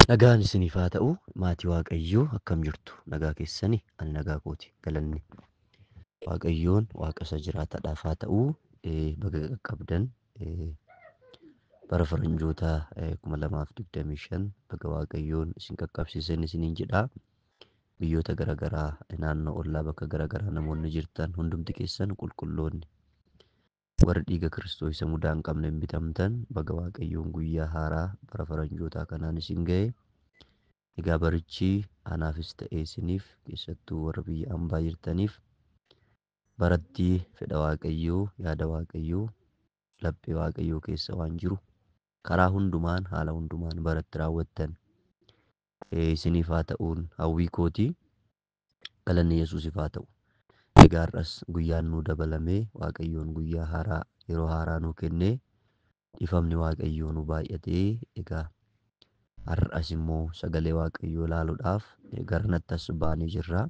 Nagaan isiniif haa ta'u maatii Waaqayyoo akkam jirtu? Nagaa keessanii? Ani nagaa kooti. Galanni Waaqayyoon Waaqa isa jiraataadhaaf haa ta'u. Baga qaqqabdan bara faranjoota 2025 baga Waaqayyoon isin qaqqabsiisan isiniin jedha. Biyyoota garaagaraa naannoo ollaa bakka garaagaraa namoonni jirtan hundumti keessan qulqulloonni warri dhiiga Kiristoos isa mudaa hin qabne hin bitamtan baga Waaqayyoon guyyaa haaraa bara faranjootaa kanaan isin ga'e. Egaa barichi anaafis ta'ee isiniif keessattuu warra biyya ambaa jirtaniif baratti fedha Waaqayyoo, yaada Waaqayyoo, laphee Waaqayyoo keessa waan jiru karaa hundumaan haala hundumaan baratti raawwattan isiniif haa ta'uun hawwii kooti. Galanni Yesuusiif haa ta'u. Egaa har'as guyyaan nuu dabalamee Waaqayyoon guyyaa haaraa yeroo haaraa nuu kennee dhiifamni Waaqayyoo nu baay'atee egaa har'as immoo sagalee Waaqayyoo ilaaluudhaaf gara natti as baanee jirra.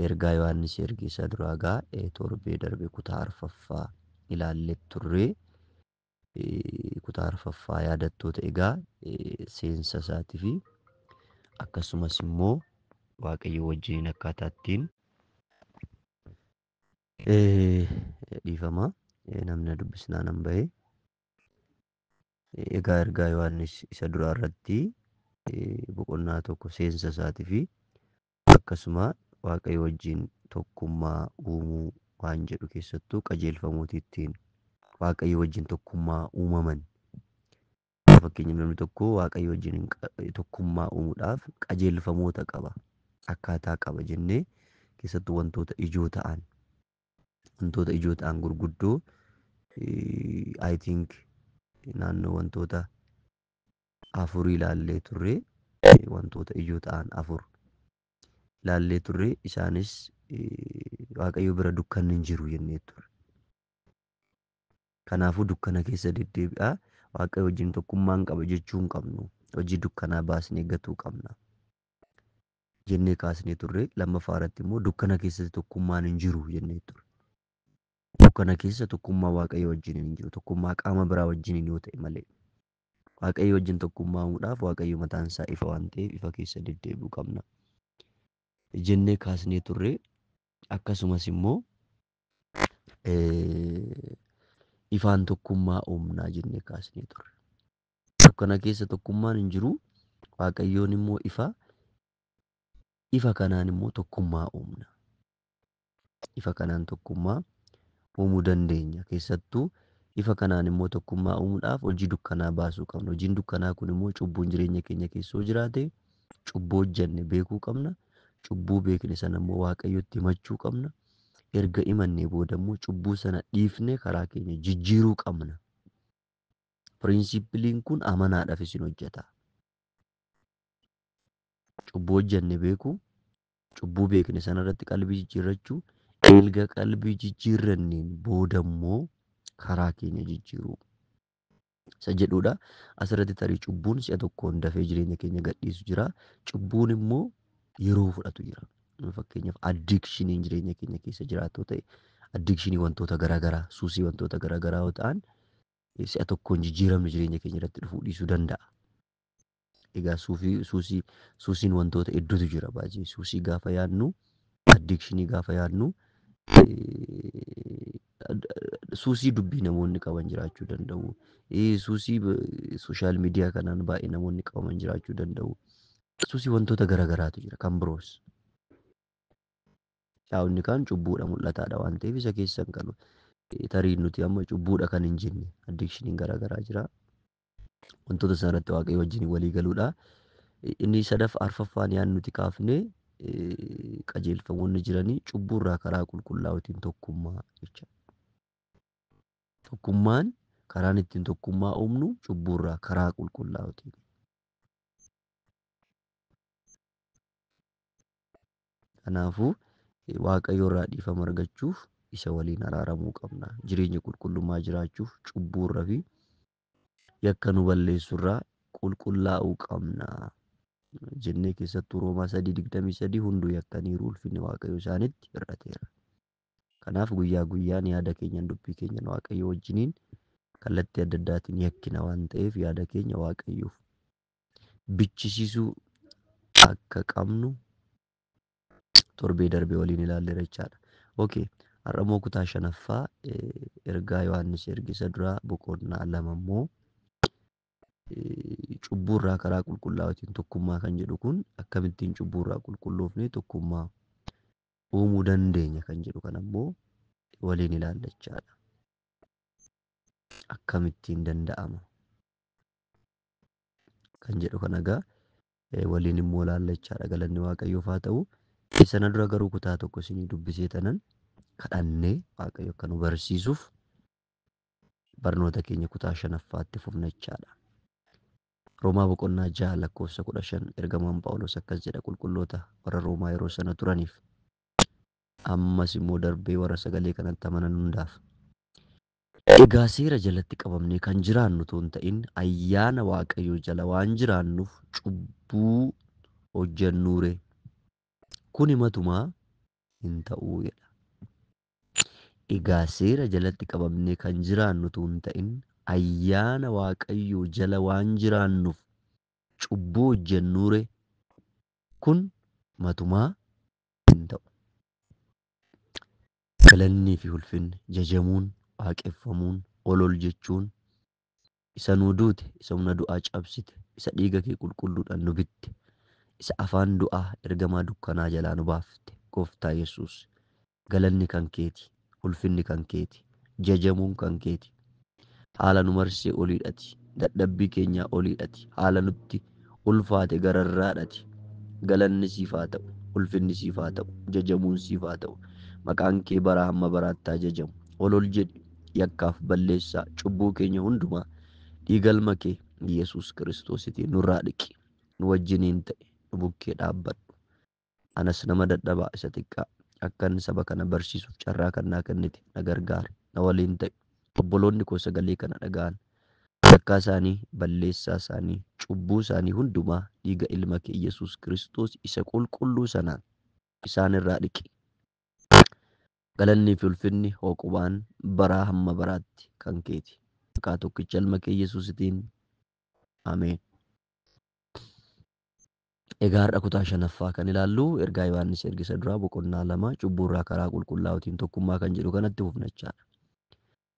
Ergaa Yohaannis erge isa duraa egaa torbee darbe kutaa arfaffaa ilaallee turre. Kutaa arfaffaa yaadattoota egaa seensa isaatii fi akkasumas immoo Waaqayyo wajjin akkaataa ittiin dhiifama namni dubbisnaa nan bahe. Egaa ergaa Yohaannis isa duraa irratti boqonnaa tokko seensa isaatii fi akkasuma Waaqayyo wajjin tokkummaa uumuu waan jedhu keessattuu qajeelfamoota ittiin Waaqayyo wajjin tokkummaa uumaman. Fakkeenyaaf namni tokko Waaqayyo wajjin tokkummaa uumuudhaaf qajeelfamoota qaba, akkaataa qaba jennee keessattuu wantoota ijoo ta'an gurguddoo I think naannoo wantoota afurii ilaallee turre, wantoota ijoo ta'an afur ilaallee turre. Isaanis Waaqayyo bira dukkanni hin jiru jennee turre. Kanaafuu dukkana keessa deddeebi'aa Waaqayyo wajjin tokkummaan qaba jechuu hin qabnu. Hojii dukkanaa baasnee gatuu qabna jennee kaasnee turre. Lammaffaa irratti immoo dukkana keessatti tokkummaan hin jiru jennee turre. Dukkana keessa tokkummaa Waaqayyo wajjin hin jiru, tokkummaa qaama biraa wajjin yoo ta'e malee. Waaqayyo wajjin tokkummaa uumuudhaaf Waaqayyo mataan isaa ifa waan ta'eef ifa keessa deddeebi'uu qabna jennee kaasnee turre. Akkasumas immoo ifaan tokkummaa uumnaa jennee kaasnee turre. Dukkana keessa tokkummaan hin jiru, Waaqayyoon immoo ifa, ifa kanaan immoo tokkummaa uumna. Ifa kanaan tokkummaa uumuu dandeenya. Keessattuu ifa kanaan immoo tokkummaa uumuudhaaf hojii dukkanaa baasuu qabna. Hojiin dukkanaa kun immoo cubbuun jireenya keenya keessa yoo jiraate cubbuu hojjenne beekuu qabna. Cubbuu beekne sana immoo Waaqayyotti himachuu qabna. Erga himannee booda immoo cubbuu sana dhiifnee karaa keenya jijjiiruu qabna. Piriinsiipiliin kun amanaadhaaf isin hojjeta. Cubbuu hojjenne beekuu, cubbuu beekne sanarratti qalbii jijjiirrachuu, erga qalbii jijjiirranneen booda immoo karaa keenya jijjiiruu isa jedhudha. Asirratti tarii cubbuun si'a tokkoon dafee jireenya keenya gadhiisu jira. Cubbuun immoo yeroo fudhatu jira. Fakkeenyaaf addikshiniin jireenya keenya keessa jiraatu ta'e, addikshinii wantoota garaagaraa, suusii wantoota garaagaraa yoo ta'an si'a tokkoon jijjiiramni jireenya keenya irratti dhufuu dhiisuu danda'a. Egaa suusiin wantoota hedduutu jira baay'ee. Suusii gaafa yaadnu, addikshinii gaafa yaadnu, suusii dubbii namoonni qaban jiraachuu danda'u. Suusii sooshaal miidiyaa kanaan baay'ee namoonni qabaman jiraachuu danda'u. Suusii wantoota garaagaraatu jira kan biroos. Inni kaan cubbuudha mul'ataadha waan ta'eef isa keessa hin galu. Tarii nuti amma cubbuudha kan hin jenne addikshiniin garaagaraa jira. Wantoota sanarratti Waaqayyo wajjin walii galuudha. Inni sadaffaa arfaffaan yaadni nuti kaafne qajeelfamoonni jiranii cubbuurraa karaa qulqullaa'uutiin tokkummaa jecha. Tokkummaan karaan ittiin tokkummaa uumnu cubbuurraa karaa qulqullaa'uutiin. Kanaafuu Waaqayyo irraa dhiifama argachuuf isa waliin araaramuu qabna. Jireenya qulqullummaa jiraachuuf cubbuurra fi yakka nu balleessurraa qulqullaa'uu qabna jennee keessattuu Roomaa 3:23 hunduu yakkaniiru ulfinni Waaqayyo isaanitti hir'ateera. Kanaaf guyyaa guyyaan yaada keenyan dubbii keenyan Waaqayyo wajjiniin kallattii adda addaatiin yakkina waan ta'eef yaada keenya Waaqayyoof bichisiisuu akka qabnu torbee darbe waliin ilaalleera jechaadha. Okay, har'a immoo kutaa shanaffaa ergaa Yohaannis ergisa duraa boqonnaa 2 immoo cubbuurraa karaa qulqullaa'uutiin tokkummaa kan jedhu kun akkamittiin cubbuurraa qulqulloofnee tokkummaa uumuu dandeenya kan jedhu kan ammoo waliin ilaalla jechaadha. Akkamittiin danda'ama kan jedhu kan egaa waliin immoo ilaalla jechaadha. Galanni Waaqayyoof haa ta'u. Sana dura garuu kutaa tokko isinii dubbisee tanan kadhannee Waaqayyo akka nu barsiisuuf barnoota keenya kutaa shanaffaatti fufna jechaadha. Roomaa boqonnaa 6 lakkoofsa 15 ergamaan Phaawulos akkas jedha qulqulloota warra Roomaa yeroo sana turaniif. Ammas immoo darbee warra sagalee kanatti amanan hundaaf. Egaa seera jalatti qabamnee kan jiraannu otoo hin ta'in ayyaana Waaqayyoo jala waan jiraannuuf cubbuu hojjennuure. Kuni matumaa hin ta'uu jedha. Egaa seera jalatti qabamnee kan jiraannu otoo hin ta'in ayyaana Waaqayyoo jala waan jiraannuuf cubbuu hojjennuure. Kun matumaa hin ta'u. Galannii fi ulfinni, jajamuun, waaqeffamuun, ol ol jechuun isa nuu duute, isa humna du'aa cabsite, isa dhiiga kee qulqulluudhaan nu bitte, isa afaan du'aa ergamaa dukkanaa jalaa nu baafte, Gooftaa Yesuus. Galanni kan keeti, ulfinni kan keeti, jajamuun kan keeti. Haala nu marsee oliidhati, dadhabbii keenyaa oliidhati, haala nutti ulfaate gararraadhati. Galanni siif haa ta'u, ulfinni siif haa ta'u, jajamuun siif haa ta'u. Maqaan kee bara hamma baraatti haa jajamu. Ol ol jedhi, yakkaaf balleessaa cubbuu keenya hundumaa dhiiga ilma kee Yesuus Kiristoositiin nurraa dhiqi. Nu wajjiniin ta'e, nu bukkee dhaabbadhu. Anas nama dadhabaa isa xiqqaa akkan saba kana barsiisuuf carraa kan naa kennite na gargaari, na waliin ta'e. Obboloonni koo sagalee kana dhaga'an yakkaa isaanii, balleessaa isaanii, cubbuu isaanii hundumaa dhiiga ilma kee Yesuus Kiristoos isa qulqulluu sanaan isaan irraa dhiqi. Galannii fi ulfinni hooqubaan baraa hamma baraatti kan keeti. Maqaa tokkicha ilma kee Yesuusitiin. Ameen. Egaa har'a kutaa shanaffaa kan ilaallu ergaa Yohaannis ergisa duraa boqonnaa 2 cubbuurraa karaa qulqullaa'uutiin tokkummaa kan jedhu kanatti fufna jechaadha.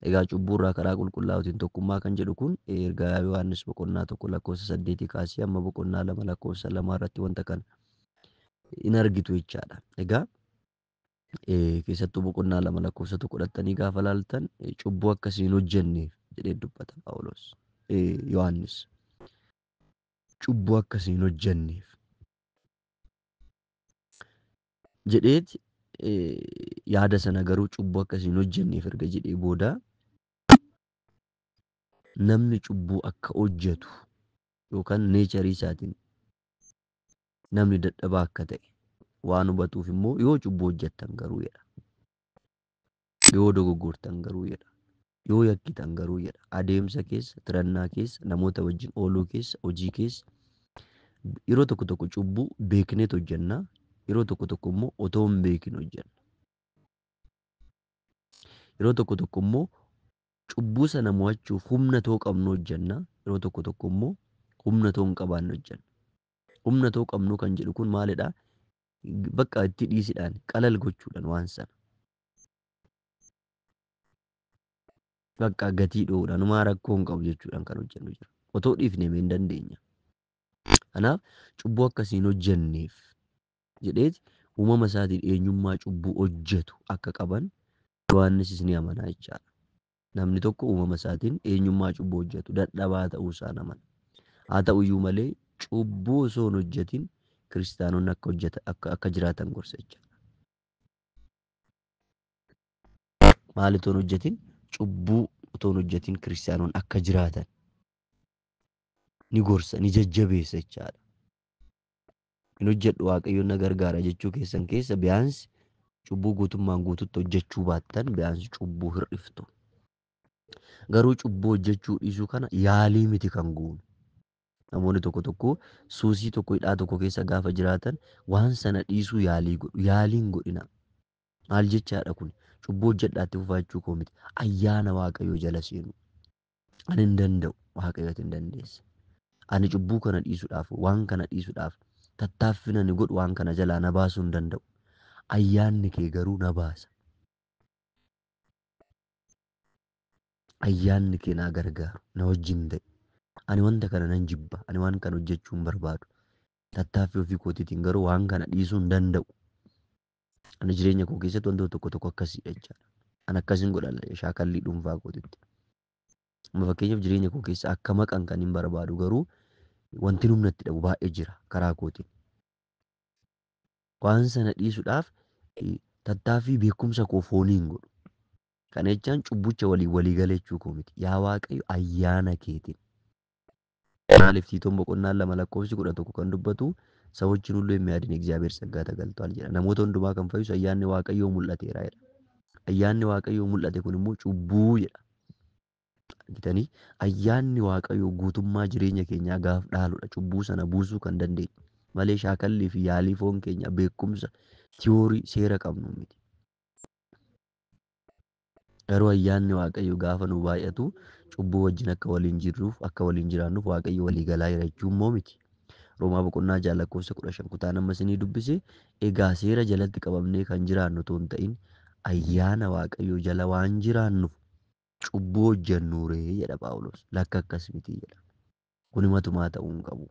Egaa cubbuurraa karaa qulqullaa'uutiin tokkummaa kan jedhu kun ergaa Yohaannis boqonnaa 1 lakkoofsa 8 kaasee amma boqonnaa 2 lakkoofsa 2 irratti wanta kana in argitu jechaadha. Egaa keessattuu boqonnaa 2 lakkoofsa 1 godhattanii gaafa laaltan cubbuu akkasii hin hojjenneef jedhee dubbata Phaawulos Yohaannis. Cubbuu akkasii hin hojjenneef jedheeti yaada sana garuu cubbuu akkasii hin hojjenneef erga jedhee booda namni cubbuu akka hojjetu yookaan neecharii isaatiin namni dadhabaa akka ta'e waan hubatuuf immoo yoo cubbuu hojjettan garuu jedha. Yoo dogoggortan garuu jedha. Yoo yakkitan garuu jedha. Adeemsa keessa, tirannaa keessa, namoota wajjin ooluu keessa, hojii keessa yeroo tokko tokko cubbuu beekneet hojjenna. Yeroo tokko tokko immoo otoo hin beekin hojjenna. Yeroo tokko tokko immoo cubbuu sana mo'achuuf humna too qabnu hojjenna. Yeroo tokko tokko immoo humna too hin qabaanne hojjenna. Humna too qabnu kan jedhu kun maalidha? Bakka itti dhiisidhaan qalal gochuudhaan waan sana. Bakka gatii dho'uudhaan homaa rakkoo hin qabu jechuudhaan kan hojjennu jira. Otoo dhiifnee hin dandeenya. Kanaaf cubbuu akkasii hin hojjenneef jedheeti uumama isaatiin eenyummaa cubbuu hojjetu akka qaban Yohaannisis ni amana jechaadha. Namni tokko uumama isaatiin eenyummaa cubbuu hojjetu dadhabaa ta'uu isaa amana. Haa ta'uyyuu malee cubbuu osoo hin hojjetin kiristaanonni akka jiraatan gorsa jechaadha. Maal otoo hin hojjetin? Cubbuu otoo hin hojjetin kiristaanonni akka jiraatan ni gorsa, ni jajjabeessa jechaadha. Hin hojjedhu Waaqayyoon na gargaara jechuu keessan keessa biyaansi cubbuu guutummaan guututti hojjechuu baattan biyaansi cubbuu hir'iftu. Garuu cubbuu hojjechuu dhiisuu kana yaalii miti kan goonu. Namoonni tokko tokko suusii tokko hidhaa tokko keessa gaafa jiraatan waan sana dhiisuu yaalii godhu. Yaalii hin godhina. Maal jechaadha kun? Cubbuu hojjedhaatti fufaa jechuu koo miti. Ayyaana Waaqayyoo jala seenu. Ani hin danda'u. Waaqayyooti hin dandeessa. Ani cubbuu kana dhiisuudhaaf, waan kana dhiisuudhaaf tattaaffii ani godhu waan kana jalaa na baasuu hin danda'u. Ayyaanni kee garuu na baasa. Ayyaanni kee naa gargaaru, na wajjin ta'e. Ani wanta kana nan jibba, ani waan kana hojjechuu hin barbaadu. Tattaaffii ofii kootiitiin garuu waan kana dhiisuu hin danda'u. Ani jireenya koo keessatti wantoota tokko tokko akkasiidha jechaadha. Ani akkasiin godha shaakallii dhuunfaa kootiitti. Amma fakkeenyaaf jireenya koo keessa akka maqan kan hin barbaadu garuu wanti humna itti dhabu baay'ee jira karaa kootiin. Waan sana dhiisuudhaaf tattaaffii beekumsa koo foonii hin godhu. Kana jechaan cubbucha waliin walii galee jechuu koo miti. Yaa Waaqayyo ayyaana keetiin. Maaliif Tiitoon boqonnaan 2 lakkoofsi 11 kan dubbatu ሰዎችን ሁሉ የሚያድን የእግዚአብሔር ጸጋ ተገልጧል jedha. Namoota hundumaa kan fayyisu ayyaanni Waaqayyoo mul'ateera jedha. Ayyaanni Waaqayyoo mul'ate kun immoo cubbuu jedha. Argitanii ayyaanni Waaqayyoo guutummaa jireenya keenyaa gaaf dhaaludha. Cubbuu sana buusuu kan dandeenyu malee shaakallii fi yaalii foon keenya beekumsa tiyoorii seera qabnu miti. Garuu ayyaanni Waaqayyoo gaafa nu baay'atu cubbuu wajjin akka waliin jirruuf akka waliin jiraannuuf Waaqayyo walii galaa jira jechuun immoo miti. Roomaa boqonnaa 6 lakkoofsa 15 kutaa nama isinii dubbise egaa seera jalatti qabamnee kan jiraannu otoo hin ta'in ayyaana Waaqayyoo jala waan jiraannuuf cubbuu hojjennuuree jedha Phaawulos. Lakka akkas miti jedha. Kun matumaa ta'uu hin qabu.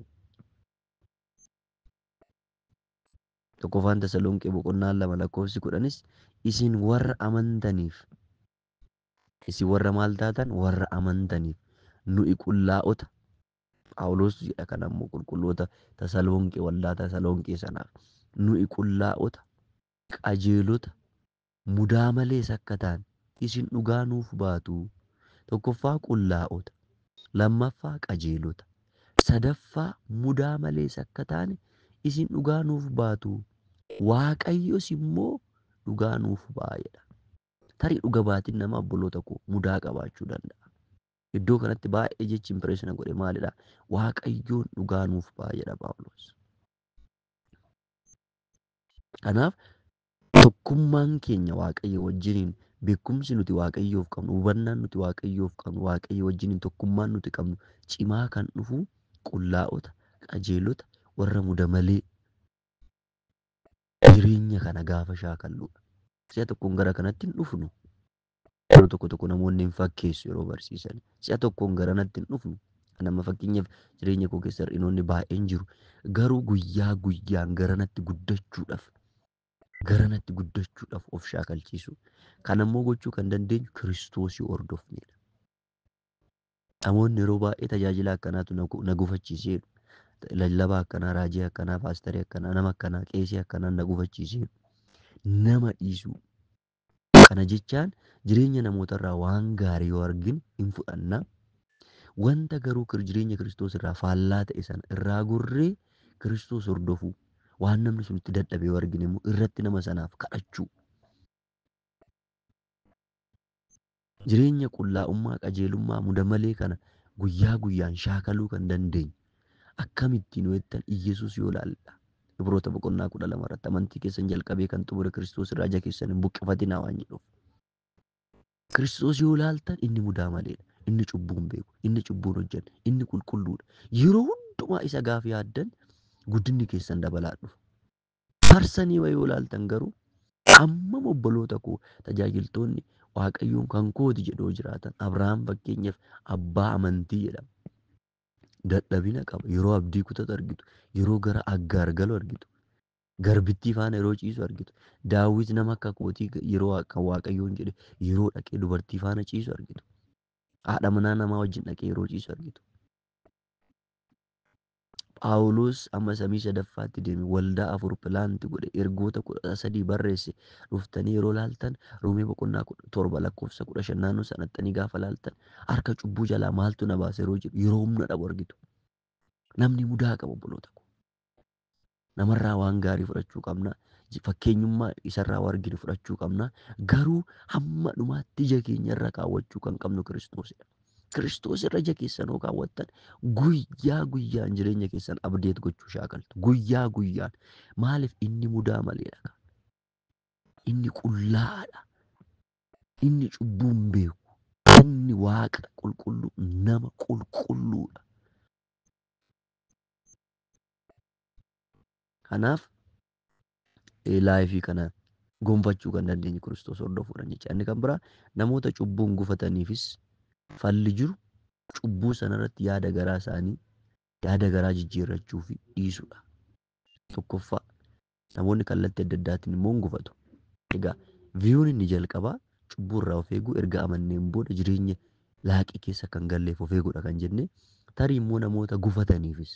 Tokkoffaan Tasalonqee boqonnaa 2 lakkoofsi 10 isin warra amantaniif isin warra maal taatan warra amantaniif nu'i qullaa'ota. Phaawulos jedha kana immoo qulqulloota Tasalonqee waldaa Tasalonqee sanaaf nu'i qullaa'ota qajeelota mudaa malees akka ta'an isin dhugaa nuuf baatu. Tokkoffaa qullaa'ota, lammaffaa qajeelota, sadaffaa mudaa malees akka ta'an isin dhugaa nuuf baatu. Waaqayyos immoo dhugaa nuuf ba'a jedha. Tarii dhuga baatiin nama obboloota koo mudaa qabaachuu danda'a. Iddoo kanatti baay'ee jechi impireeshina godhe maalidha? Waaqayyoon dhugaa nuuf ba'a jedha Phaawulos. Kanaaf tokkummaan keenya Waaqayyo wajjiniin beekumsi nuti Waaqayyoof qabnu, hubannaan nuti Waaqayyoof qabnu, Waaqayyo wajjiniin tokkummaan nuti qabnu cimaa kan dhufu qullaa'ota, qajeelota, warra muda malee jireenya kana gaafa shaakalludha. Si'a tokkoon gara kanatti hin dhufnu. Yeroo tokko tokko namoonni hin fakkeessu yeroo barsiisan. Si'a tokkoon gara natti hin dhufnu. Nama fakkeenyaaf jireenya koo keessa hir'inoonni baay'een jiru. Garuu guyyaa guyyaan gara natti guddachuudhaaf of shaakalchiisu. Kan ammoo gochuu kan dandeenyu Kiristoosii hordofnedha. Namoonni yeroo baay'ee tajaajila akkanaatu na gufachiisee jedhu. Lallabaa akkanaa, raajii akkanaa, paastarii akkanaa, nama akkanaa, qeesii akkanaa na gufachiisee jedhu. Nama dhiisuu. Kana jechaan jireenya namootarraa waan gaarii yoo arginu hin fudhanna. Wanta garuu jireenya Kiristoos irraa faallaa ta'e sana irraa gurree Kiristoos hordofuu. Waan namni sun itti dadhabe yoo argine immoo irratti nama sanaaf kadhachuu. Jireenya qullaa'ummaa, qajeelummaa, muda malee kana guyyaa guyyaan shaakaluu kan dandeenyu akkamittiin yoo jettan Iyyasuus yoo ilaalla. Ibroota boqonnaa 12 irratti amantii keessan jalqabee kan xumure Kiristoos irraa ija keessan hin buqqifatinaa waan jedhuuf. Kiristoos yoo ilaaltan inni mudaa maleedha. Inni cubbuu hin beeku, inni cubbuu hin hojjenne, inni qulqulluudha. Yeroo hundumaa isa gaafa yaaddan guddinni keessan dabalaa dhufa. Farsanii wayii yoo ilaaltan garuu ammam obboloota koo tajaajiltoonni Waaqayyoon kan kooti jedhoo jiraatan Abrahaam fakkeenyaaf abbaa amantii jedhama. Dadhabina qaba. Yeroo abdii kutatu argitu, yeroo gara Aggaar galu argitu, garbittii faana yeroo ciisu argitu. Daawit nama akka kootii yeroo kan Waaqayyoon jedhe yeroo dhaqee dubartii faana ciisu argitu. Haadha manaa namaa wajjin dhaqee yeroo ciisu argitu. Phaawulos amma samii sadaffaatti deeme waldaa 4 pilaanti godhe ergoota 13 barreesse dhuftanii yeroo laaltan Roomee boqonnaa 7 lakkoofsa 15 naannoo sanattanii gaafa laaltan harka cubbuu jalaa maaltu na baase yeroo jedhu yeroo humna dhabu argitu. Namni mudaa qaba obboloota koo. Namarraa waan gaarii fudhachuu qabna. Fakkeenyummaa isarraa waan arginu fudhachuu qabna. Garuu hamma dhumaatti ija keenya irra kaawwachuu kan qabnu Kiristoosidha. Kiristoos irra ija keessan yoo kaawwattan guyyaa guyyaan jireenya keessan abdeet gochuu shaakaltu. Guyyaa guyyaan. Maaliif inni mudaa maleedha? Inni qullaa'aadha. Inni cubbuu hin beeku. Inni Waaqa qulqulluu nama qulqulluudha. Kanaaf life kana gonfachuu kan dandeenyu Kiristoos hordofuudhaan jecha. Inni kan biraa namoota cubbuun gufataniifis falli jiru cubbuu sanarratti yaada garaa isaanii yaada garaa jijjiirrachuu fi dhiisuudha. Tokkoffaa namoonni kallattii adda addaatiin immoo hin gufatu. Egaa viyuun inni jalqabaa cubbuu irraa of eeguu erga amanneen booda jireenya laaqii keessa kan galleef of eeguudha kan jenne tarii immoo namoota gufataniifis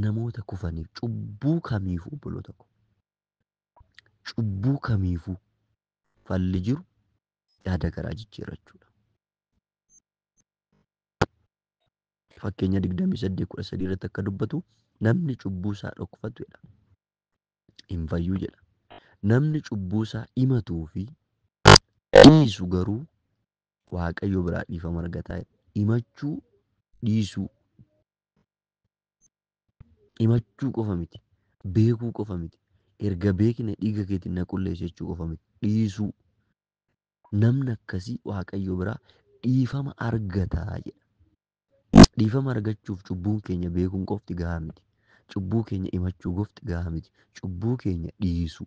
namoota kufaniif cubbuu kamiifuu obboloota ko cubbuu kamiifuu falli jiru yaada garaa jijjiirrachuudha. Fakkeenya 28:13 irratti akka dubbatu namni cubbuu isaa dhokfatu jedha. Hin fayyuu jedha. Namni cubbuu isaa himatuu fi dhiisu garuu Waaqayyo biraa dhiifama argataa jedha. Himachuu dhiisuu. Himachuu qofa miti. Beekuu qofa miti. Erga beekne dhiiga keetiin na qulleessi jechuu qofa miti. Dhiisuu. Namni akkasii Waaqayyo biraa dhiifama argataa jedha. Dhiifama argachuuf cubbuun keenya beekuun qofti gahaa miti. Cubbuu keenya himachuu qofti gahaa miti. Cubbuu keenya dhiisuu.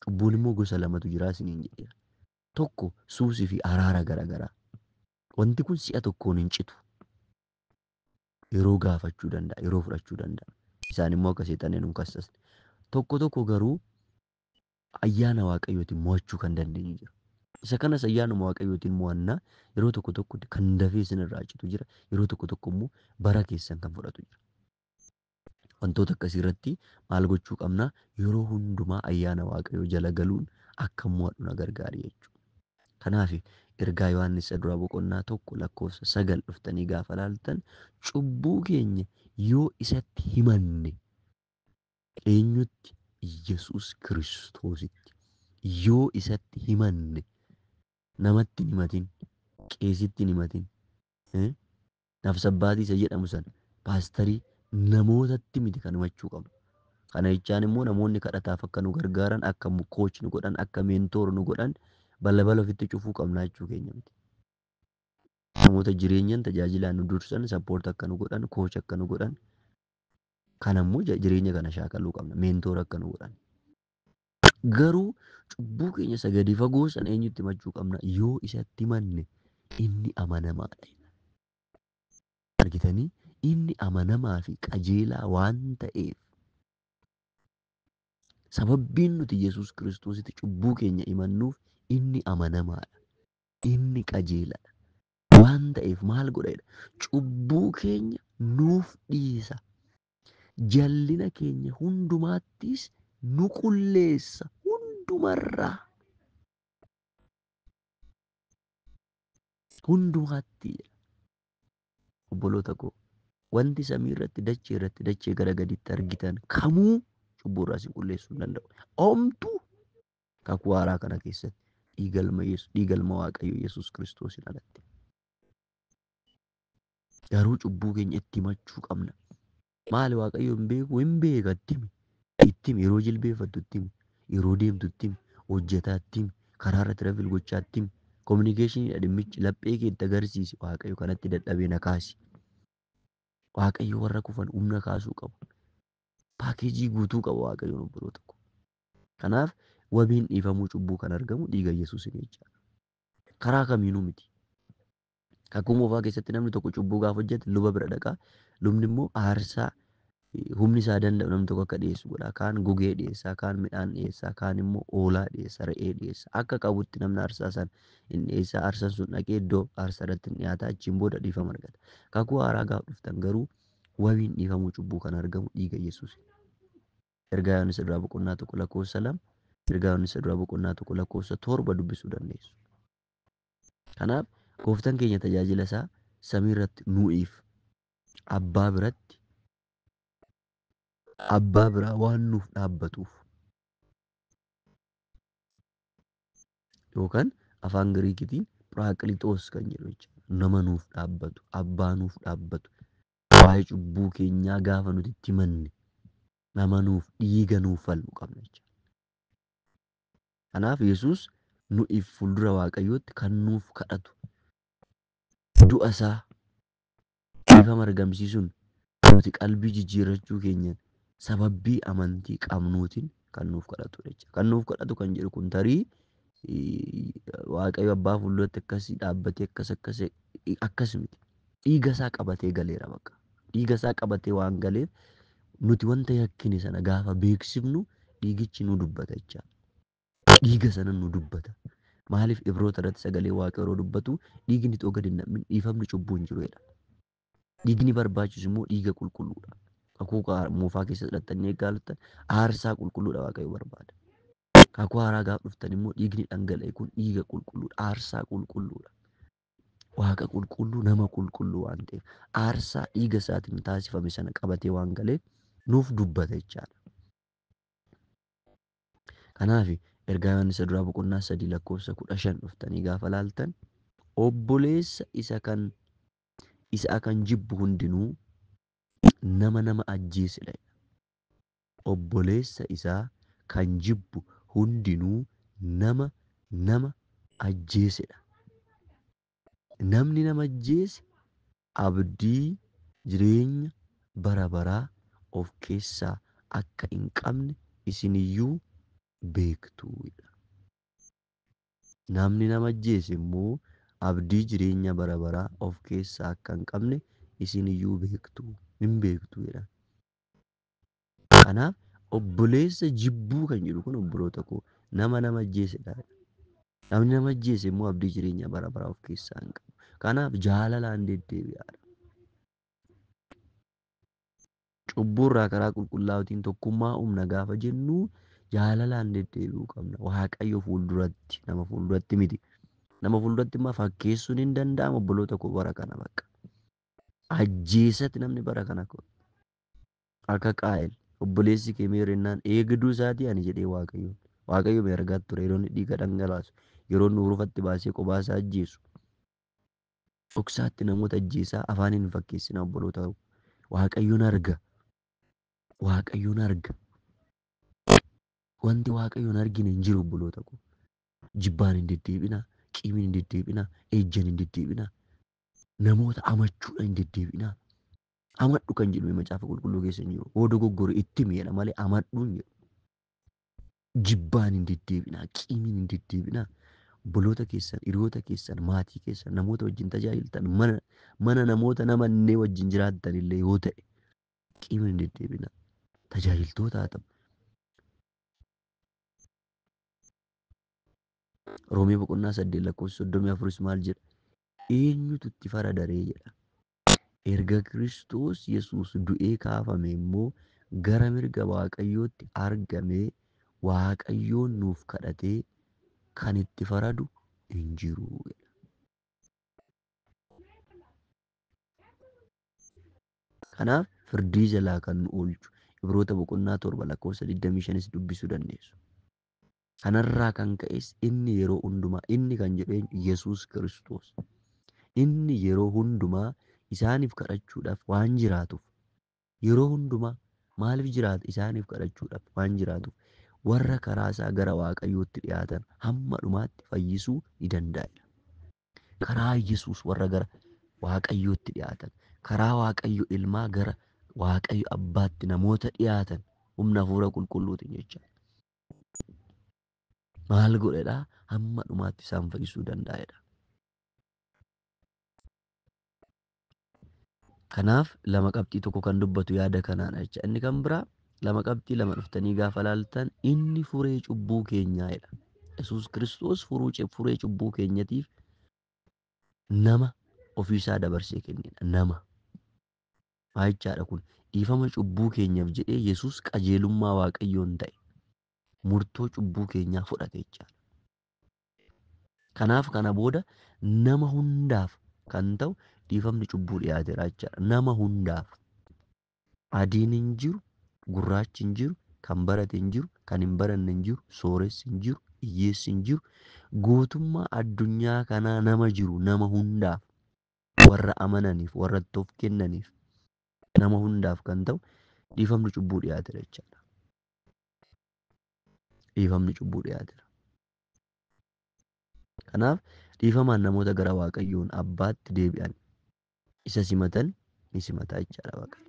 Cubbuun immoo gosa lamatu jira isiniin jedheera. Tokko suusii fi araara garaagaraa. Wanti kun si'a tokkoon hin citu. Yeroo gaafachuu danda'a, yeroo fudhachuu danda'a. Isaan immoo akka seexanni nu hin kassasne. Tokko tokko garuu ayyaana Waaqayyootiin mo'achuu kan dandeenyu jira. Isa kanas ayyaanuma Waaqayyootiin mo'annaa yeroo tokko tokko kan dafee isinirraa citu jira. Yeroo tokko tokko immoo bara keessan kan fudhatu jira. Wantoota akkasii irratti maal gochuu qabna? Yeroo hundumaa ayyaana Waaqayyoo jala galuun akka mo'adhu na gargaari jechuudha. Kanaaf ergaa Yohaannis isa duraa boqonnaa 1 lakkoofsa 9 dhuftanii gaafa laaltan cubbuu keenya yoo isatti himanne eenyutti? Yesuus Kiristoositti yoo isatti himanne namatti hin himatin, qeesitti hin himatin, nafsabbaatii isa jedhamu sana paastarii namootatti miti kan himachuu qabnu. Kana jechaan immoo namoonni kadhataaf akka nu gargaaran, akka coach nu godhan, akka mentor nu godhan balbala ofitti cufuu qabna jechuu keenya miti. Namoota jireenyan tajaajilaan nu dursan, support akka nu godhan, coach akka nu godhan, kan ammoo jireenya kana shaakaluu qabna, mentor akka nu godhan. Garuu cubbuu keenya isa gadi fagoo sana eenyutti himachuu qabna? Yoo isatti himanne inni amanamaadha. Argitanii inni amanamaa fi qajeelaa waan ta'eef sababbiin nuti Yesuus Kiristoositti cubbuu keenya himannuuf inni amanamaadha. Inni qajeelaadha. Waan ta'eef maal godha jedha? Cubbuu keenya nuuf dhiisa. Jallina keenya hundumaattis nu qulleessa hundumarraa. Hundumaatti jedha. Obboloota koo wanti samii irratti dachee irratti dachee gara gaditti argitan kamuu cubbuu irraa si qulleessuu hin danda'u. Homtuu kakuu haaraa kana keessatti dhiiga ilma Waaqayyoo Yesuus Kiristoosiin alatti. Garuu cubbuu keenya itti himachuu qabna. Maali Waaqayyo hin beeku? Hin beeka itti himi. Itti himi yeroo jilbeeffattu itti himi. Yeroo deemtu itti himi. Hojjetaa itti himi. Karaa irra travel gochaa itti himi. Communication dhimmichi laphee kee itti agarsiisi. Waaqayyo kanatti dadhabee na kaasi. Waaqayyo warra kufan humna kaasuu qaba. Paakeejii guutuu qaba Waaqayyoon obboloota koo. Kanaaf wabiin dhiifamuu cubbuu kan argamu dhiiga Yesuusin jechaadha. Karaa kamiinuu miti. Kakuu moofaa keessatti namni tokko cubbuu gaafa hojjete luba bira dhaqa. Lubni immoo aarsaa humni isaa danda'u namni tokko akka dhiyeessu godha. Kaan gugee dhiyeessa, kaan midhaan dhiyeessa, kaan immoo hoolaa dhiyeessa, re'ee dhiyeessa. Akka qabutti namni aarsaa sana hin dhiyeessa. Aarsaan sun dhaqee iddoo aarsaa irratti hin dhiyaata. Achiin booda dhiifama argata. Kakuu haaraa gaafa dhuftan garuu wabiin dhiifamuu cubbuu kan argamu dhiiga Yesuus. Ergaa Yohaannis duraa boqonnaa 1 lakkoofsa 2, ergaa Yohaannis duraa boqonnaa 1 lakkoofsa 7 dubbisuu dandeessu. Kanaaf gooftaan keenya tajaajila isaa samii irratti nu'iif abbaa biratti abbaa biraa waan nuuf dhaabbatuuf yookaan afaan Giriikitiin Piraaqilixoos kan jedhu jechuudha. Nama nuuf dhaabbatu, abbaa nuuf dhaabbatu, waa'ee cubbuu keenyaa gaafa nuti itti himanne nama nuuf dhiiga nuuf falmu qabna jechuudha. Kanaaf Yesuus nu'iif fuuldura Waaqayyootti kan nuuf kadhatu du'a isaa dhiifama argamsiisuun nuti qalbii jijjiirrachuu keenyan Sababii amantii qabnuutiin kan nuuf kadhatudha jechuudha. Kan nuuf kadhatu kan jedhu kun tarii Waaqayyo abbaa fuulduratti akkasii dhaabbatee akkas akkas akkas miti. Dhiiga isaa qabatee galeera bakka. Dhiiga isaa qabatee waan galeef nuti wanta yakkine sana gaafa beeksifnu dhiigichi nu dubbata jechaadha. Dhiiga sana nu dubbata. Maaliif Ibroota irratti sagalee Waaqayyoo yeroo dubbatu dhiigni xoo gadi hin nam'in dhiifamni cubbuu hin jiru jedha. Dhiigni barbaachisu immoo dhiiga qulqulluudha. Kakuu moofaa keessa hidhattanii eeggattan aarsaa qulqulluudha Waaqayyo barbaada. Kakuu haaraa gaafa dhuftan immoo dhiigni dhangala'e kun dhiiga qulqulluudha. Aarsaa qulqulluudha. Waaqa qulqulluu nama qulqulluu waan ta'eef aarsaa dhiiga isaatiin taasifame sana qabatee waan galeef nuuf dubbata jechaadha. Kanaaf ergaa Yohaannis duraa boqonnaa 3 lakkoofsa 15 dhuftanii gaafa laaltan obboleessa isa kan jibbu hundinuu nama nama ajjeesedha. Obboleessa isaa kan jibbu hundinuu nama nama ajjeesedha. Namni nama ajjeese abdii jireenya bara baraa of keessaa akka hin qabne isiniyyuu beektuudha. Namni nama ajjeese immoo abdii jireenya bara baraa of keessaa akka hin qabne isiniyyuu beektu, hin beektu jedha. Kanaaf obboleessa jibbuu kan jedhu kun obboloota koo nama nama ajjeesedha. Namni nama ajjeese immoo abdii jireenya bara baraa of keessaa hin qabu. Kanaaf jaalalaan deddeebi'aadha. Cubbuurraa karaa qulqullaa'uutiin tokkummaa humna gaafa jennu jaalalaan deddeebi'uu qabna. Waaqayyo fuulduratti, nama fuulduratti miti. Nama fuulduratti immoo fakkeessuun hin danda'amu obboloota koo bara kana bakka. Ajjeesatti namni bara kana akka Qaa'el obboleessi kee meerennaan eegduu isaatii ani jedhee Waaqayyoon. Waaqayyo mee argaa ture yeroo inni dhiiga dhangalaasu, yeroo inni hurufatti baasee kophaa isaa ajjeesu. Dhoksaatti namoota ajjeesaa afaaniin hin fakkeessinaa obboloota koo. Waaqayyoon arga. Waaqayyoon arga. Wanti Waaqayyoon argine hin jiru obboloota koo. Jibbaan hin deddeebi'inaa, qiimiin hin deddeebi'inaa, ejjan hin deddeebi'inaa, namoota amachuudhaan hin deddeebi'inaa. Amadhu kan jedhu macaafa qulqulluu keessa hin jiru. Hoo dogoggore itti miidha malee amadhu hin jedhu. Jibbaan hin deddeebi'inaa, qiimiin hin deddeebi'inaa. Obboloota keessan, hiriyoota keessan, maatii keessan, namoota wajjin tajaajiltan, mana namoota namannee wajjin jiraattan illee yoo ta'e qiimiin hin deddeebi'inaa. Tajaajiltoota haa ta'u. Roomee boqonnaa 8 lakkoofsa 34 maal jedha? Eenyutu itti faradaree jedha. Erga Kiristoos Yesuus du'ee kaafame immoo gara mirga Waaqayyootti argamee Waaqayyoon nuuf kadhatee kan itti faradu hin jiru. Kanaaf firdii jalaa kan nu oolchu Ibroota boqonnaa 7 lakkoofsa 25 dubbisuu dandeessu. Kanarraa kan ka'es inni yeroo hundumaa inni kan jedhu Yesuus Kiristoos. Inni yeroo hundumaa isaaniif kadhachuudhaaf waan jiraatuuf yeroo hundumaa maaliif jiraata isaaniif kadhachuudhaaf waan jiraatuuf warra karaa isaa gara Waaqayyootti dhiyaatan hamma dhumaatti fayyisuu ni danda'a. Karaa Yesuus warra gara Waaqayyootti dhiyaatan, karaa Waaqayyo ilmaa gara Waaqayyo abbaatti namoota dhiyaatan humna hafuura qulqulluutiin jecha. Maal godhedhaa? Hamma dhumaatti isaan fayyisuu danda'edha. Kanaaf 2 qabxii 1 kan dubbatu yaada kanaadha jecha. Inni kan biraa 2 qabxii 2 dhuftanii gaafa laaltan inni furee cubbuu keenyaa jedha. Yesuus Kiristoos furee cubbuu keenyatiif nama ofiisaa dabarsee kennedha. Nama. Maa jechaadha kun? Dhiifama cubbuu keenyaaf jedhee Yesuus qajeelummaa Waaqayyoon ta'e murtoo cubbuu keenyaa fudhate jechaadha. Kanaaf kana booda nama hundaaf kan ta'u dhiifamni cubbuu dhiyaateera jechaadha. Nama hundaaf. Adiin hin jiru, gurraachi hin jiru, kan barate hin jiru, kan hin baranne hin jiru, sooressi hin jiru, hiyyeessi hin jiru. Guutummaa addunyaa kanaa nama jiru nama hundaaf, warra amananiif, warra itti of kennaniif, nama hundaaf kan ta'u dhiifamni cubbuu dhiyaateera jechaadha. Dhiifamni cubbuu dhiyaateera. Kanaaf dhiifamaan namoota gara Waaqayyoon abbaatti deebi'an isa simatan ni simata jechaadha Waaqayyo.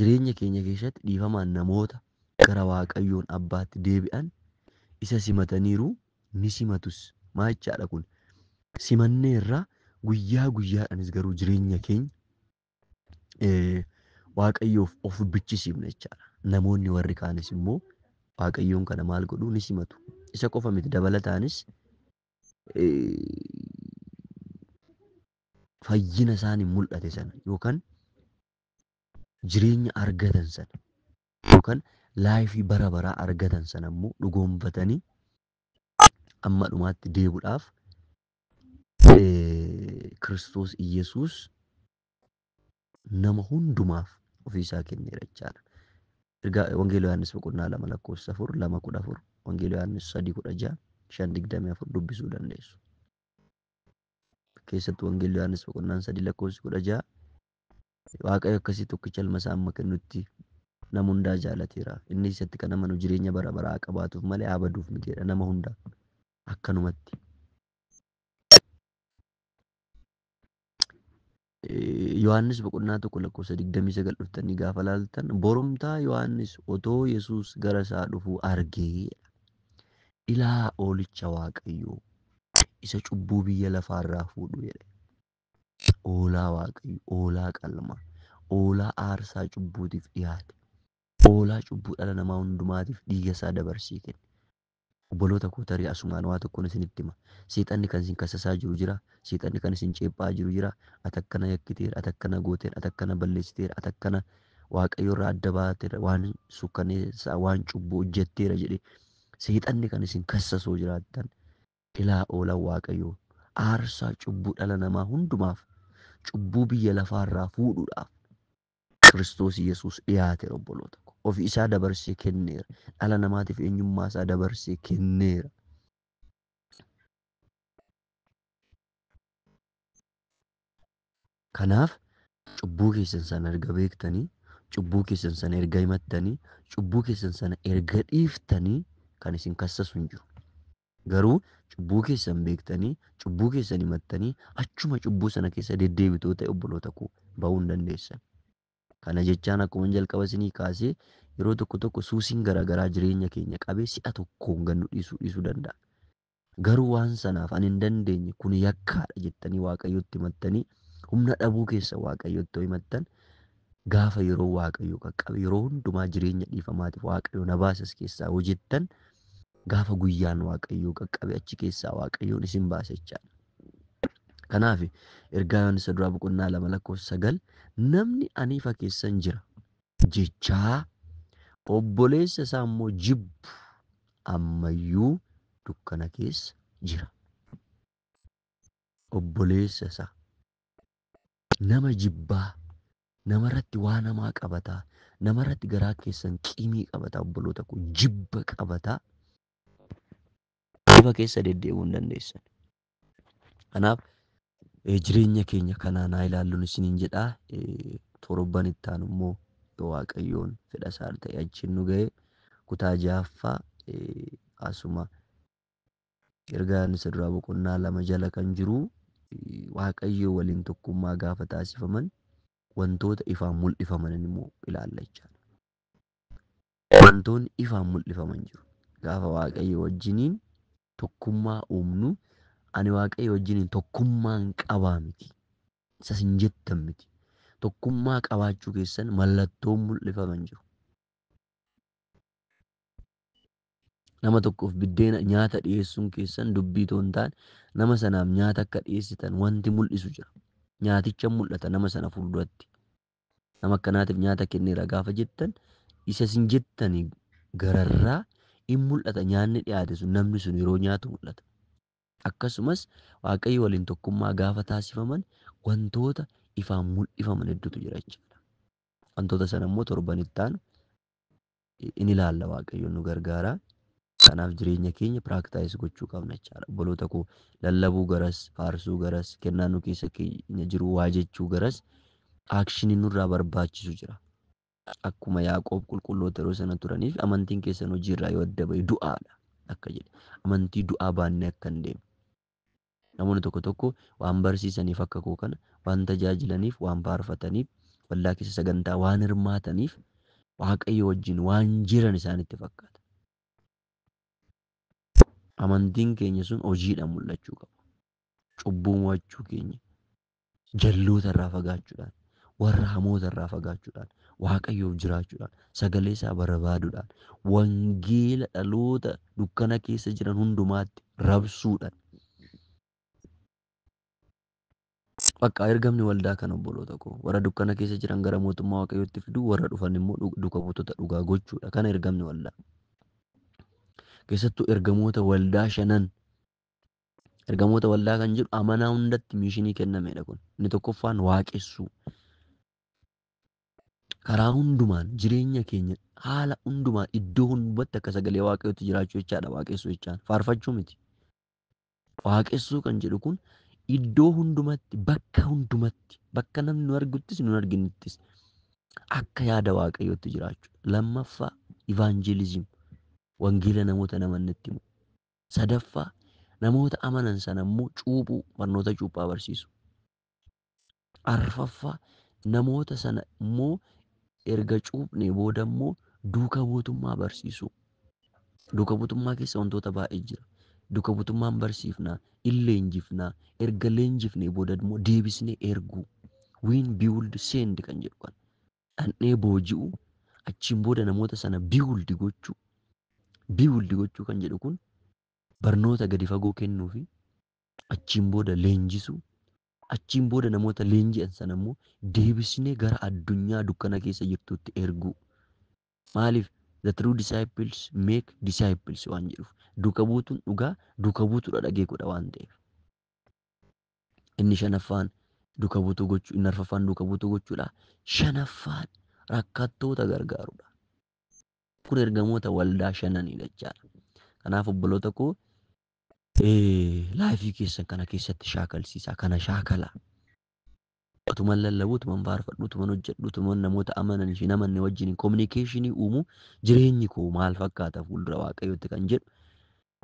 Jireenya keenya keessatti dhiifamaan namoota gara Waaqayyoon Abbaatti deebi'an isa simataniiru, ni simatus. Maal jechaadha kun? Simanneerra, guyyaa guyyaadhaanis garuu jireenya keenya Waaqayyoof of bichisiifna jechaadha. Namoonni warri kaanis immoo Waaqayyoon kana maal godhuu? Ni simatu. Isa qofa miti, dabalataanis fayyina isaanii mul'ate sana yookaan jireenya argatan sana yookaan laayifii bara baraa argatan sana immoo dhugoomfatanii amma dhumaatti deebuudhaaf Kiristoos Iyyasuus nama hundumaaf ofiisaa kenneera jechaadha. Ergaa Wangeela Yohaannis boqonnaa 2 lakkoofsa 4, 2 14, Wangeela Yohaannis 3 16, 5 24 dubbisuu dandeessu. Keessattuu Wangeela Yohaannis boqonnaan 3 lakkoofsi 16, Waaqayyo akkasii tokkicha ilma isaa amma kennutti nama hundaa jaalateera. Inni isatti kan amanu jireenya bara baraa qabaatuuf malee haa baduuf miti jedha, nama hundaa akkanumatti. Yohaannis boqonnaa 1 lakkoofsa 29 dhuftanii gaafa laaltan, borumtaa Yohaannis otoo Yesuus gara isaa dhufuu argee, ilaa oolicha Waaqayyoo isa cubbuu biyya lafaarraa fuudhu jedhe. Oolaa Waaqayyo, oolaa qalmaa, oolaa aarsaa cubbuutiif dhiyaate, oolaa cubbuu dhala namaa hundumaatiif dhiiga isaa dabarsee kenne. Obboloota koo, tarii asumaan waa tokkoon isinitti hima. Seexanni kan isin kassasaa jiru jira. Seexanni kan isin ceephaa jiru jira. Ati akkana yakkiteera, ati akkana gooteera, ati akkana balleessiteera, ati akkana Waaqayyo irraa adda baateera, waan sukkaneessaa, waan cubbuu hojjetteera jedhee seexanni kan isin kassasoo jiraattan, ilaa oolan Waaqayyoo aarsaa cubbuu dhala namaa hundumaaf cubbuu biyya lafaarraa fuudhuudhaaf Kiristoos Yesuus dhiyaateera obboloota koo. Ofii isaa dabarsee kenneera. Dhala namaatiif eenyummaa isaa dabarsee kenneera. Kanaaf cubbuu keessan sana erga beektanii, cubbuu keessan sana erga himattanii, cubbuu keessan sana erga dhiiftanii kan isin kassasu hin jiru. Garuu cubbuu keessan beektanii, cubbuu keessan himattanii, achuma cubbuu sana keessa deddeebitoo ta'e, obboloota koo, ba'uu hin dandeessan. Kana jechaan akkuma jalqaba isinii kaasee, yeroo tokko tokko suusiin garaagaraa jireenya keenya qabee si'a tokkoon gad nu dhiisuu danda'a. Garuu waan sanaaf ani hin dandeenye, kun yakkaadha jettanii Waaqayyotti himattanii, humna dhabuu keessa Waaqayyotti himattan, gaafa yeroo Waaqayyo qaqqabe, yeroo hundumaa jireenya dhiifamaatiif Waaqayyo na baasas keessaa hojjettan, gaafa guyyaan Waaqayyoo qaqqabe achi keessaa Waaqayyoon isin baasa jechaadha. Kanaaf ergaa Yohaannis duraa boqonnaa 2 lakkoofsa 9, namni ani ifa keessan jira jechaa obboleessa isaa immoo jibbu ammayyuu dukkana keessa jira. Obboleessa isaa nama jibbaa, namarratti waan hamaa qabataa, namarratti garaa keessan qimii qabataa, obboloota koo, jibba qabataa ifa keessa deddeebi'uu hin dandeessan. Kanaaf jireenya keenya kanaan haa ilaalluun isiniin jedhaa. Torban itti aanu immoo yoo Waaqayyoon fedha isaa ta'e achiin nu ga'e, kutaa 6ffaa asuma ergaa Yohaannis duraa boqonnaa 2 jala kan jiru, Waaqayyo waliin tokkummaa gaafa taasifaman wantoota ifaan mul'ifaman immoo ilaalla jechaadha. Wantoonni ifaan mul'ifaman jiru. Gaafa Waaqayyo wajjiniin tokkummaa uumnu, ani Waaqayyo wajjiniin tokkummaan qabaa miti. Isas hin jettan miti. Tokkummaa qabaachuu keessan mallattoon mul'ifaman jiru. Nama tokkoof biddeena nyaata dhiyeessuun keessan dubbii otoo hin taane, nama sanaaf nyaata akka dhiyeessitan wanti mul'isu jira. Nyaaticha mul'ata nama sana fuulduratti. Nama akkanaatiif nyaata kenneera gaafa jettan, isa isin jettanii gararraa in mul'ata, nyaanni dhiyaate sun namni sun yeroo nyaatu mul'ata. Akkasumas Waaqayyo waliin tokkummaa gaafa taasifaman wantoota ifaan mul'ifaman hedduutu jira jechuudha. Wantoota sana immoo torban itti aanu in ilaalla, Waaqayyoon nu gargaara. Kanaaf jireenya keenya practice gochuu qabna jechaadha. Obboloota koo, lallabuu garas, faarsuu garas, kennaa nu keessa keenya jiru waa jechuu garas, actionii nurraa barbaachisu jira. Akkuma Yaaqoob qulqulloota yeroo sana turaniif, amantiin keessan hojiirraa yoo adda ba'e du'aadha akka jedhe. Amantii du'aa baannee akka hin deemne. Namoonni tokko tokko waan barsiisaniif, akka koo kana waan tajaajilaniif, waan faarfataniif, Waldaa keessa sagantaa waan hirmaataniif Waaqayyo wajjin waan jiran isaanitti fakkaata. Amantiin keenya sun hojiidhaan mul'achuu qaba. Cubbuu mo'achuu keenya jalloota irraa fagaachuudhaan, warra hamoota irraa fagaachuudhaan, Waaqayyoof jiraachuudhaan, sagalee isaa barbaaduudhaan, wangeela dhaloota dukkana keessa jiran hundumaatti rabsuudhaan. Bakka ergamni waldaa kan obboloota koo warra dukkana keessa jiran gara mootummaa Waaqayyootti fiduu, warra dhufan immoo duuka buutota dhugaa gochuudha. Kana ergamni waldaa. Keessattuu ergamoota waldaa shanan. Ergamoota waldaa kan jedhu amanaa hundatti mishinii kennamedha kun. Inni tokkoffaan waaqessuu. Karaa hundumaan jireenya keenya haala hundumaan iddoo hundumatti akka sagalee Waaqayyootti jiraachuu jechaadha. Waaqessuu jechaan faarfachuu miti. Waaqessuu kan jedhu kun iddoo hundumatti, bakka hundumatti, bakka namni nu arguttis nu arginuttis akka yaada Waaqayyootti jiraachuu. Lammaffaa ivaanjeelizim, wangeela namoota namannetti himu. Sadaffaa namoota amanan sana immoo cuuphuu, barnoota cuuphaa barsiisu. Arfaffaa namoota sana immoo erga cuuphnee booda immoo duuka buutummaa barsiisu. Duuka buutummaa keessa wantoota baay'ee jira. Duuka buutummaan barsiifnaa, in leenjifnaa, erga leenjifnee booda immoo deebisnee erguu. Win, build, send kan jedhu kana. Dhandhee booji'uu, achiin booda namoota sana build gochuu. Build gochuu kan jedhu kun barnoota gadi fagoo kennuu fi achiin booda leenjisuu. Achiin booda namoota leenji'an sana immoo deebisnee gara addunyaa dukkana keessa jirtutti erguu. Maaliif? The true disciples make disciples waan jedhuuf. Duuka buutuun dhugaa duuka buutuudha dhagee godha waan ta'eef. Inni shanaffaan duuka buutuu gochuu, inni arfaffaan duuka buutuu gochuudha. Shanaffaan rakkattoota gargaaruudha. Kun ergamoota waldaa shananiidha jechaadha. Kanaaf obboloota koo laayifii keessan kana keessatti shaakalsiisaa, kana shaakalaa. Utuman lallabu, utuman faarfadhu, utuman hojjedhu, utuman namoota amananii fi namanne wajjin kominikeeshinii uumu, jireenyi koo maal fakkaata fuuldura Waaqayyootti kan jedhu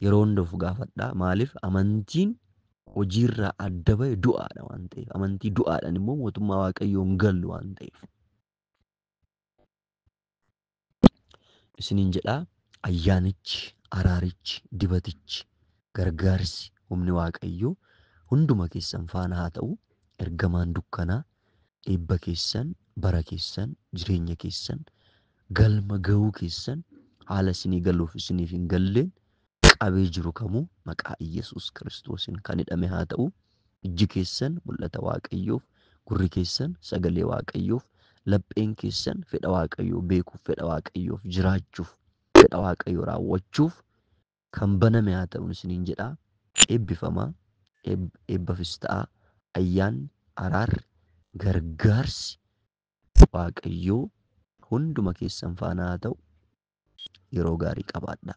yeroo hunda of gaafadhaa. Maaliif? Amantiin hojiirraa adda bahe du'aadha waan ta'eef, amantii du'aadhaan immoo mootummaa Waaqayyoo hin gallu waan ta'eef. Isiniin jedhaa, ayyaanichi, araarichi, dibatichi, gargaarsi humni Waaqayyoo hunduma keessan faana haa ta'u. Ergamaan dukkanaa eebba keessan, bara keessan, jireenya keessan, galma ga'uu keessan haala isinii galuuf isiniif hin galleen qabee jiru kamuu maqaa Iyyasuus Kiristoosiin kan hidhame haa ta'u. Ijji keessan mul'ata Waaqayyoof, gurri keessan sagalee Waaqayyoof, lapheen keessan fedha Waaqayyoo beekuuf, fedha Waaqayyoof jiraachuuf, fedha Waaqayyoo raawwachuuf kan baname haa ta'u isiniin jedhaa. Eebbifamaa, eebbafis ta'aa. Ayyaanni, araarri, gargaarsi Waaqayyoo hunduma keessan faana haa ta'u. Yeroo gaarii qabaadhaa.